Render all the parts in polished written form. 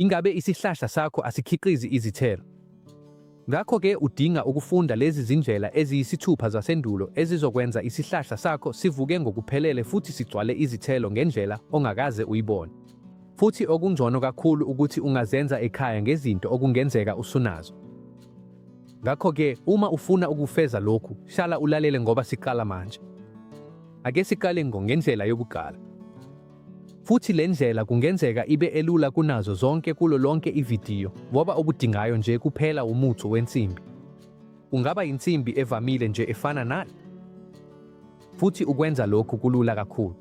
Ingabe isihlahla sakho asikhiqizi izithelo? Ngakho-ke udinga ukufunda lezi zindlela eziyisithupha zasendulo ezizokwenza isihlahla sakho sivuke ngokuphelele futhi sigcwale izithelo ngendlela ongakaze uyibone. Futhi okungcono kakhulu ukuthi ungazenza ekhaya ngezinto okungenzeka usunazo. Ngakho-ke uma ufuna ukufeza lokhu, hlala ulalele ngoba siqala manje. Ake siqale ngendlela yokuqala. Futhi le ndlela kungenzeka ibe elula kunazo zonke kulo lonke ividiyo, ngoba okudingayo nje kuphela umutho wensimbi. Kungaba insimbi evamile nje efana nale. Futhi ukwenza lokhu kulula kakhulu.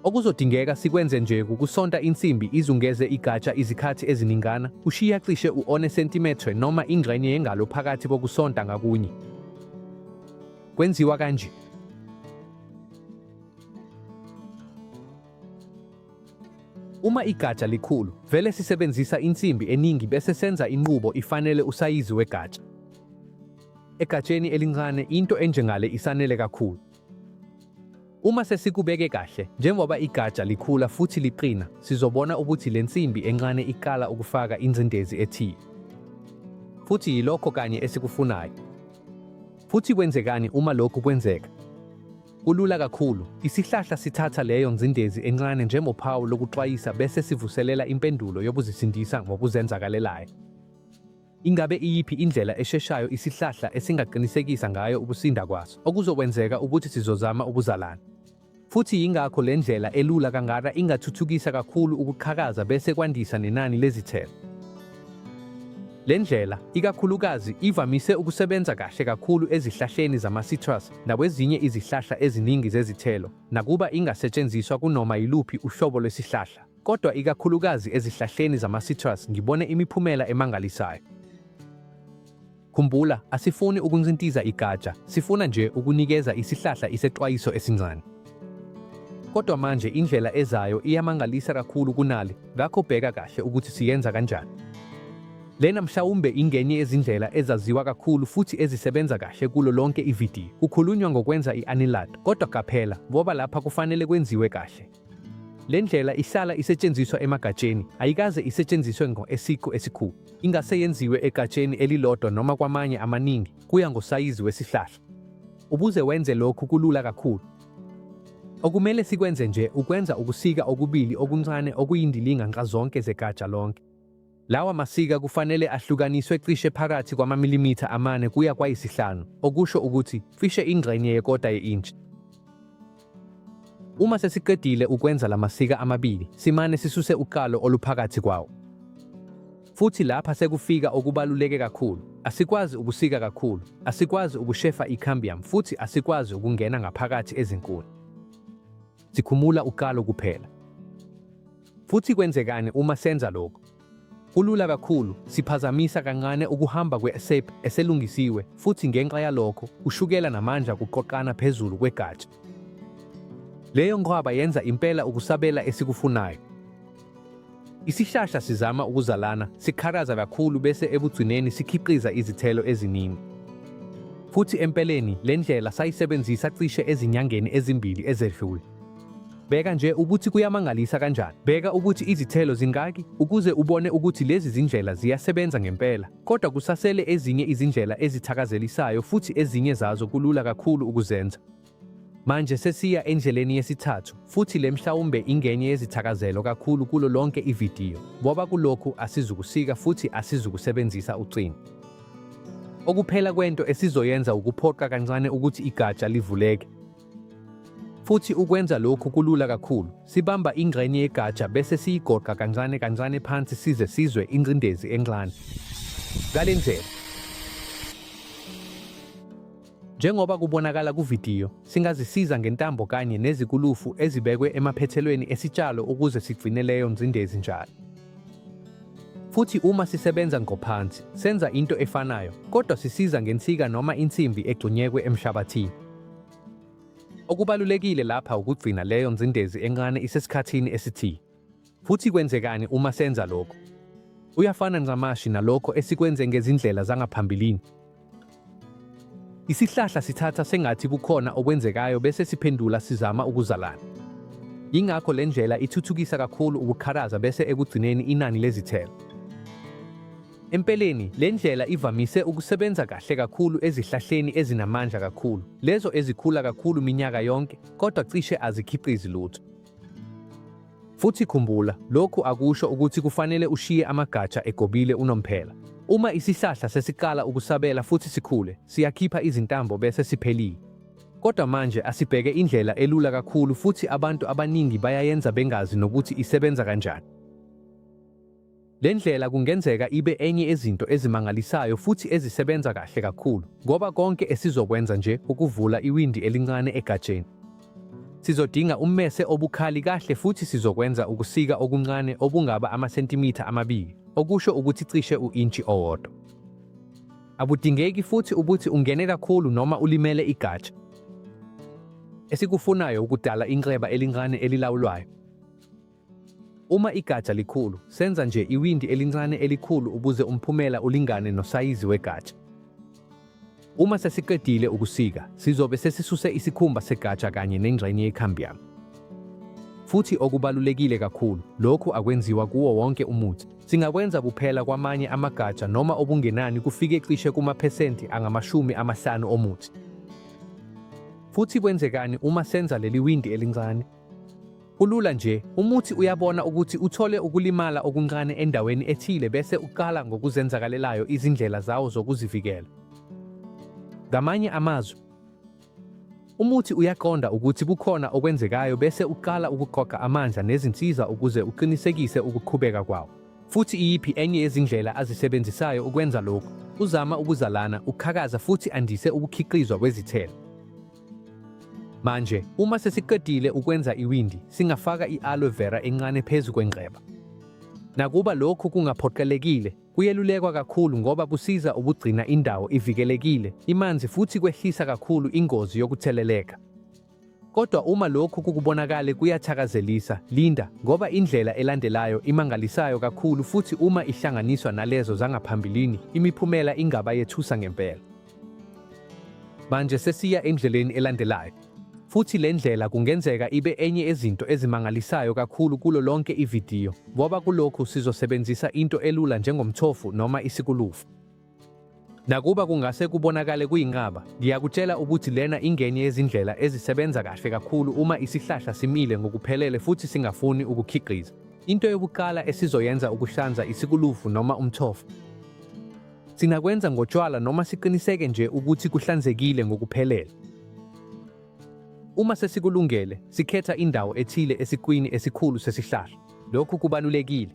Okuzodingeka sikwenze nje wukusonta insimbi izungeze igatsha izikhathi eziningana, ushiya cishe u-one sentimetre noma ingxenye yengalo phakathi kokusonta ngakunye. Kwenziwa kanje. Uma igatsha likhulu, vele sisebenzisa insimbi eningi bese senza inqubo ifanele usayizi wegatsha. Egatsheni elincane into enjengale isanele kakhulu. Uma sesikubeke kahle, njengoba igatsha likhula futhi liqina, sizobona ukuthi le nsimbi encane iqala ukufaka ingcindezi ethile. Futhi yilokho kanye esikufunayo. Futhi kwenzekani uma lokhu kwenzeka? Kulula kakhulu, isihlahla sithatha leyo ngcindezi encane njengophawu lokuxwayisa bese sivuselela impendulo yokuzisindisa ngokuzenzakalelayo. Ingabe iyiphi indlela esheshayo isihlahla esingaqinisekisa ngayo ukusinda kwaso? Okuzokwenzeka ukuthi sizozama ukuzalana. Futhi yingakho le ndlela elula kangaka ingathuthukisa kakhulu ukuqhakaza bese kwandisa nenani lezithelo. Le ndlela, ikakhulukazi, ivamise ukusebenza kahle kakhulu ezihlahleni zama-citrus nakwezinye izihlahla eziningi zezithelo, nakuba ingasetshenziswa kunoma yiluphi uhlobo lwesihlahla. Kodwa ikakhulukazi ezihlahleni zama-citrus ngibone imiphumela emangalisayo. Khumbula, asifuni ukuncintiza igatsha, sifuna nje ukunikeza isihlahla isexwayiso esincane. Kodwa manje indlela ezayo iyamangalisa kakhulu kunale, ngakho bheka kahle ukuthi siyenza kanjani. Lena mhlawumbe ingenye yezindlela ezaziwa kakhulu futhi ezisebenza kahle kulo lonke ividiyo. Kukhulunywa ngokwenza i-anilad, kodwa qaphela, ngoba lapha kufanele kwenziwe kahle. Le ndlela ihlala isetshenziswa emagatsheni, ayikaze isetshenziswe ngqo esiqu esikhulu. Ingase yenziwe egatsheni elilodwa noma kwamanye amaningi, kuya ngosayizi wesihlahla. Ukuze wenze lokhu kulula kakhulu. Okumele sikwenze nje ukwenza ukusika okubili okuncane okuyindilinga nxazonke zegatsha lonke. Lawa masika kufanele ahlukaniswe cishe phakathi kwamamilimitha amane kuya kwayisihlanu, okusho ukuthi cishe ingxenye yekota ye-intshi. Uma sesiqedile ukwenza la masika amabili, simane sisuse uqalo oluphakathi kwawo. Futhi lapha sekufika okubaluleke kakhulu. Asikwazi ukusika kakhulu, asikwazi ukushefa i-cambium futhi asikwazi ukungena ngaphakathi ezinkuni. Sikhumula uqalo kuphela. Futhi kwenzekani uma senza lokhu? Kulula kakhulu, siphazamisa kancane ukuhamba kwe-sap eselungisiwe futhi ngenxa yalokho ushukela namandla kuqoqana phezulu kwegatsha. Leyo nqwaba yenza impela ukusabela esikufunayo. Isihlahla sizama ukuzalana, siqhakaza kakhulu bese ekugcineni sikhiqiza izithelo eziningi. Futhi empeleni le ndlela sayisebenzisa cishe ezinyangeni ezimbili ezedlule. Bheka nje ukuthi kuyamangalisa kanjani. Bheka ukuthi izithelo zingaki ukuze ubone ukuthi lezi zindlela ziyasebenza ngempela. Kodwa kusasele ezinye izindlela ezithakazelisayo futhi ezinye zazo kulula kakhulu ukuzenza. Manje sesiya endleleni yesithathu, futhi le mhlawumbe ingenye yezithakazelo kakhulu kulo lonke ividiyo, ngoba kulokhu asizukusika futhi asizukusebenzisa ucingo. Okuphela kwento esizoyenza ukuphoqa kancane ukuthi igatsha livuleke. Futhi ukwenza lokhu kulula kakhulu. Sibamba ingxenye yegatsha bese siyigoqa kancane kancane phansi size sizwe ingcindezi encane. Ngale ndlela. Njengoba kubonakala kuvidiyo, singazisiza ngentambo kanye nezikulufu ezibekwe emaphethelweni esitshalo ukuze sigcine leyo ngcindezi njalo. Futhi uma sisebenza ngqophansi, senza into efanayo, kodwa sisiza ngensika noma insimbi egxunyekwe emhlabathini. Okubalulekile lapha ukugcina leyo ngcindezi encane isesikhathini esithile. Futhi kwenzekani uma senza lokho? Kuyafana ncamashi nalokho esikwenze ngezindlela zangaphambilini. Isihlahla sithatha sengathi kukhona okwenzekayo bese siphendula sizama ukuzalana. Yingakho le ndlela ithuthukisa kakhulu ukuqhakaza bese ekugcineni inani lezithelo. Empeleni, le ndlela ivamise ukusebenza kahle kakhulu ezihlahleni ezinamandla kakhulu, lezo ezikhula kakhulu minyaka yonke, kodwa cishe azikhiqizi lutho. Futhi khumbula, lokhu akusho ukuthi kufanele ushiye amagatsha egobile unomphela. Uma isihlahla sesiqala ukusabela futhi sikhule, siyakhipha izintambo bese siphelile. Kodwa manje asibheke indlela elula kakhulu futhi abantu abaningi bayayenza bengazi nokuthi isebenza kanjani. Le ndlela kungenzeka ibe enye yezinto ezimangalisayo futhi ezisebenza kahle kakhulu, ngoba konke esizokwenza nje ukuvula iwindi elincane egatsheni. Sizodinga ummese obukhali kahle futhi sizokwenza ukusika okuncane obungaba amasentimitha 2, okusho ukuthi cishe u-intshi owodwa. Akudingeki futhi ukuthi ungene kakhulu noma ulimele igatsha. Esikufunayo ukudala inxeba elincane elilawulwayo. Uma igatsha likhulu, senza nje iwindi elincane elikhulu ukuze umphumela ulingane nosayizi wegatsha. Uma sesiqedile ukusika, sizobe sesisuse isikhumba segatsha kanye nengxenye ye-cambium. Futhi okubalulekile kakhulu, lokhu akwenziwa kuwo wonke umuthi. Singakwenza kuphela kwamanye amagatsha noma okungenani kufike cishe kumaphesenti angama-50 omuthi. Futhi kwenzekani uma senza leli windi elincane? Kulula nje, umuthi uyabona ukuthi uthole ukulimala okuncane endaweni ethile bese uqala ngokuzenzakalelayo izindlela zawo zokuzivikela. Ngamanye amazwi, umuthi uyaqonda ukuthi kukhona okwenzekayo bese uqala ukuqoqa amandla nezinsiza ukuze uqinisekise ukuqhubeka kwawo. Futhi iyiphi enye yezindlela azisebenzisayo ukwenza lokhu? Uzama ukuzalana, uqhakaza futhi andise ukukhiqizwa kwezithelo. Manje, uma sesiqedile ukwenza iwindi, singafaka i-aloe vera encane phezu kwenxeba. Nakuba lokhu kungaphoqelekile, kuyelulekwa kakhulu ngoba kusiza ukugcina indawo ivikelekile, imanzi futhi kwehlisa kakhulu ingozi yokutheleleka. Kodwa uma lokhu kukubonakale kuyathakazelisa, linda, ngoba indlela elandelayo imangalisayo kakhulu futhi uma ihlanganiswa nalezo zangaphambilini, imiphumela ingaba yethusa ngempela. Manje sesiya endleleni elandelayo. Futhi le ndlela kungenzeka ibe enye yezinto ezimangalisayo kakhulu kulo lonke ividiyo, ngoba kulokhu sizosebenzisa into elula njengomthofu noma isikulufu. Nakuba kungase kubonakale kuyinqaba, ngiyakutshela ukuthi lena ingenye yezindlela ezisebenza kahle kakhulu uma isihlahla simile ngokuphelele futhi singafuni ukukhiqiza. Into yokuqala esizoyenza ukuhlanza isikulufu noma umthofu. Singakwenza ngotshwala noma siqiniseke nje ukuthi kuhlanzekile ngokuphelele. Uma sesikulungele, sikhetha indawo ethile esiqwini esikhulu sesihlahla. Lokhu kubalulekile.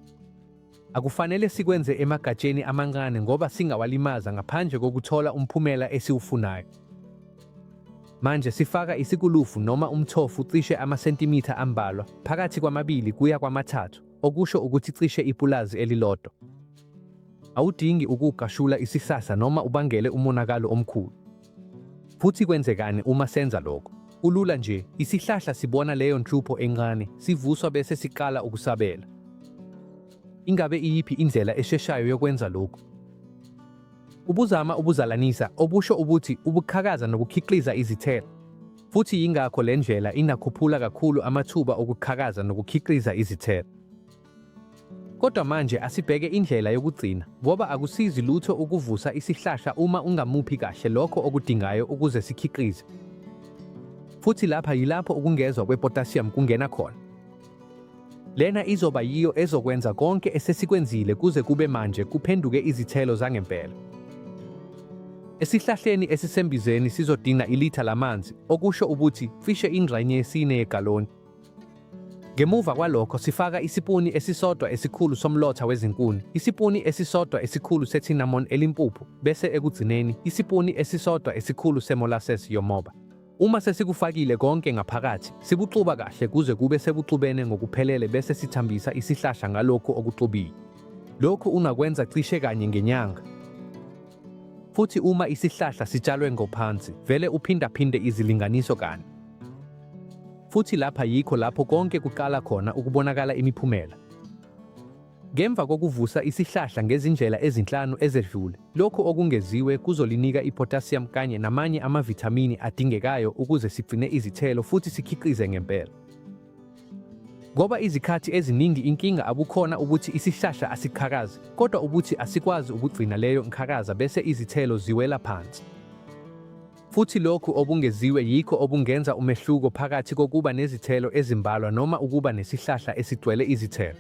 Akufanele sikwenze emagatsheni amancane ngoba singawalimaza ngaphandle kokuthola umphumela esiwufunayo. Manje sifaka isikulufu noma umthofu cishe amasentimitha ambalwa, phakathi kwamabili kuya kwamathathu, okusho ukuthi cishe ipulazi elilodwa. Awudingi ukugqashula isihlahla noma ubangele umonakalo omkhulu. Futhi kwenzekani uma senza lokho? Kulula nje, isihlahla sibona leyo nhlupho encane, sivuswa bese siqala ukusabela. Ingabe iyiphi indlela esheshayo yokwenza lokhu? Ubuzama ubuzalanisa, obusho ukuthi ubuqhakaza nokukhiqiza izithelo. Futhi yingakho le ndlela ingakhuphula kakhulu amathuba okuqhakaza nokukhiqiza izithelo. Kodwa manje asibheke indlela yokugcina, ngoba akusizi lutho ukuvusa isihlahla uma ungamuphi kahle lokho okudingayo ukuze sikhiqize. Futhi lapha yilapho ukungezwa kwe-potassium kungena khona. Lena izoba yiyo ezokwenza konke esesikwenzile kuze kube manje kuphenduke izithelo zangempela. Esihlahleni esisembizeni sizodinga ilitha lamanzi, okusho ukuthi cishe ingxenye yesine yegaloni. Ngemuva kwalokho sifaka isipuni esisodwa esikhulu somlotha wezinkuni, isipuni esisodwa esikhulu se-cinnamon elimpuphu, bese ekugcineni, isipuni esisodwa esikhulu se-molasses yomoba. Uma sesikufakile konke ngaphakathi, sikuxuba kahle kuze kube sekuxubene ngokuphelele bese sithambisa isihlahla ngalokhu okuxubile. Lokhu ungakwenza cishe kanye ngenyanga. Futhi uma isihlahla sitshalwe ngophansi, vele uphindaphinde izilinganiso kane. Futhi lapha yikho lapho konke kuqala khona ukubonakala imiphumela. Ngemva kokuvusa isihlahla ngezindlela ezinhlanu ezedlule, lokhu okungeziwe kuzolinika i-potassium kanye namanye amavithamini adingekayo ukuze sigcine izithelo futhi sikhiqize ngempela. Ngoba izikhathi eziningi inkinga akukhona ukuthi isihlahla asiqhakazi, kodwa ukuthi asikwazi ukugcina leyo nqhakaza bese izithelo ziwela phansi. Futhi lokhu okungeziwe yikho okungenza umehluko phakathi kokuba nezithelo ezimbalwa noma ukuba nesihlahla esigcwele izithelo.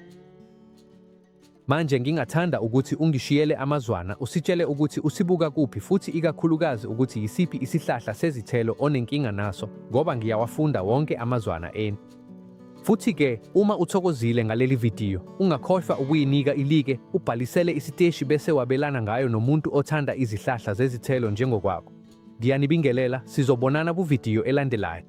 Manje ngingathanda ukuthi ungishiyele amazwana usitshele ukuthi usibuka kuphi futhi ikakhulukazi ukuthi yisiphi isihlahla sezithelo onenkinga naso ngoba ngiyawafunda wonke amazwana enu. Futhi-ke uma uthokozile ngaleli vidiyo, ungakhohlwa ukuyinika i-like, ubhalisele isiteshi bese wabelana ngayo nomuntu othanda izihlahla zezithelo njengokwakho. Ngiyanibingelela, sizobonana kuvidiyo elandelayo.